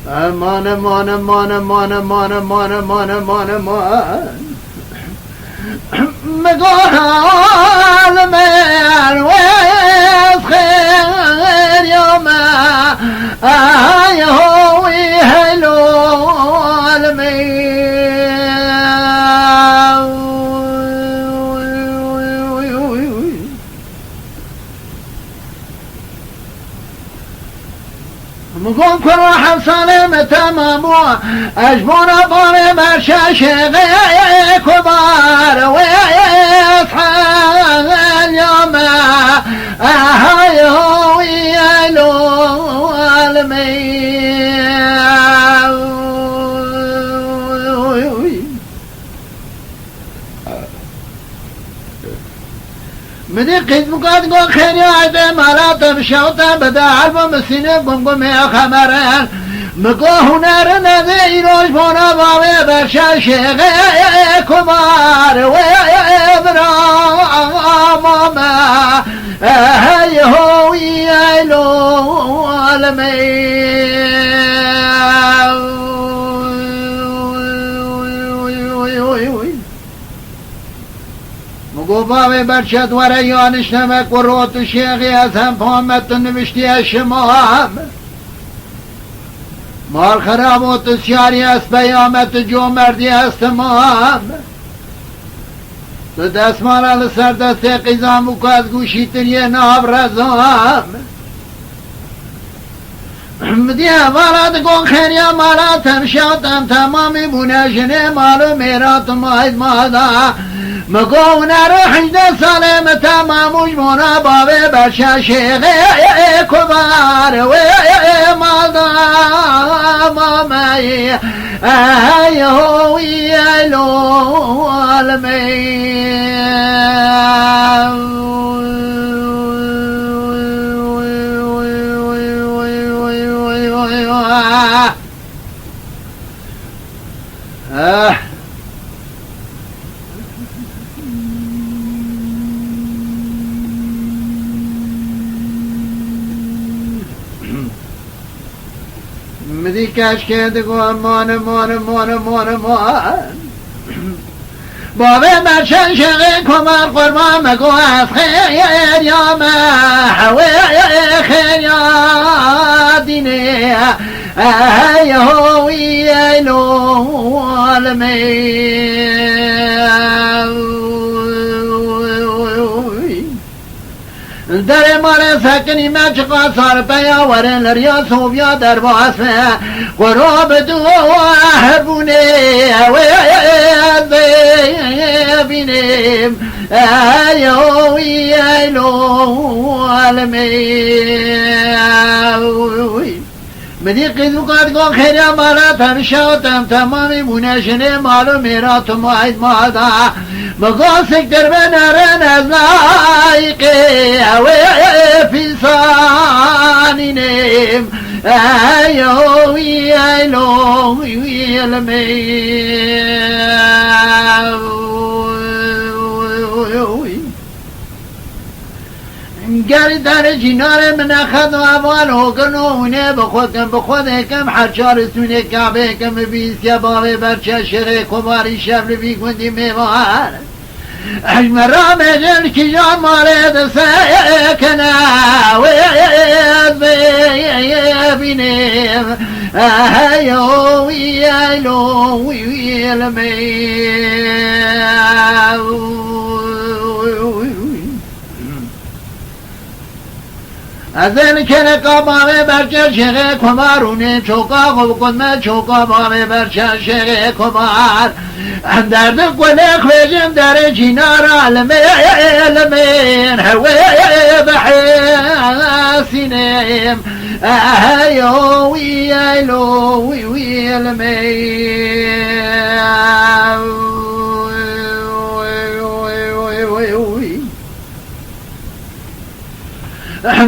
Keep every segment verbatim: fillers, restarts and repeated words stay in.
Aman, aman, aman, aman, aman, aman, aman, aman, aman. Migor almên wê xêr ya me, ay ho wî helo almê. Min got, kuro heft salê min temam bû, ez ji bona bavê berşa şêxê Komar wê eshel ya me, ehay ho wî elo almê. Min dî qîzmika digot, xêriya erdê mala te bi şewte bide, helbo misînê gumgumê xemeren. Min got, hunerin ez ê îro ji bona bavê berşa şêxê Komar wê bira ama me. Hey ho, elo almê. Min got, bavê berçet were ya nişteme ku rot û şêxî ez hem pame tu niviştiye şima me. Mal xerab û tu siyarî ez peyame tu comerdî ez timam me. Tu destmala li ser destê qîzan bû ku ez gûşî tiriyê nav rezam me. Min dî hevala digot, xêriya mala te bi şewtem temamî bûne, jinê mal û mêra tu mayî mal da. Min got, huner û hejdeh salê min temam bû ji bona bavê berşa şêxê Komar wê mal da mameyî. Ey ho wî elo almê. Eh. Min dî keşkê digot, mane, mane, mane, mane, mane. Bavê me çend şexê Komar qurban me, got ez xêr ya me, hewê xêr ya dînê. Ey ho wî elo almê. Derê malê sekinî me çiqa sar peya werin li riya soviya derbas be. Quro bi du herbûnê wê bînim. Ey o wî ey lo alemê. Min dî qîz û qad got, xêriya mala te nişa tem temamî bûne, jinê mal û mêra tu mayî mada. Min got, siktir be nerin ez layîqê ew ê pîsanînim. Ey o wî ey lo wî limê. Gerî derê cînarê min nexet û heval hokirno hûnê bi xwe kim, bi xwe dêkim her çar û sûnê Kabê kim, bi bîstiya bavê berçe şêxê Komarî şev li vî gundî mêvan. Ji me ramêjin kîjan malê disekine, wê ez bê bînim. Hey o wî ey lo wî wî limê. Ez ê li kêleka bavê berçe şêxê Komar û nê çoka xwe bikin me çoka bavê berçe şêxê Komar. Em derdi kulê xwêjin derê cînara limê limên hewê bihesînim. Eheyo wî ey lo wî wî limê.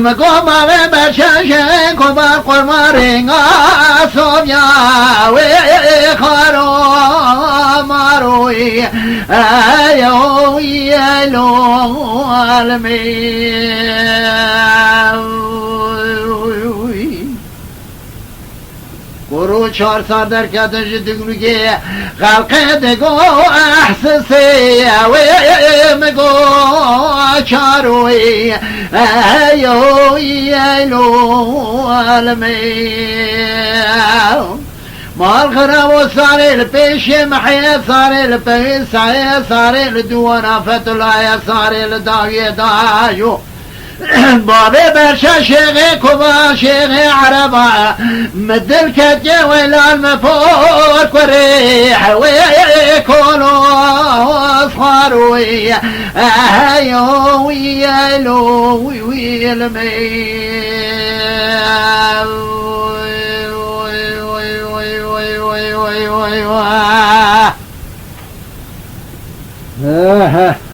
Mi go mavê berçe şêxê Komar qurmarê nga sobya wê xaro maroyî. Ey o wî ey lo alemê. Kuro çar sar derketin ji diglûgê, xelqê digo ehsisê wê min go çaroyê, eyo yelo elmê. Mal xirabo sarê li pêşê mihê, sarê li peyê sayê, sarê li duwana fetulaye, sarê li dawiyê dayo. Babê berşa şêxê kuba şêxê ereba, mi dil ketke welan me por kurê hewê kolo xwaroyê, eyo wî elo wî wî ilmê. Ehe.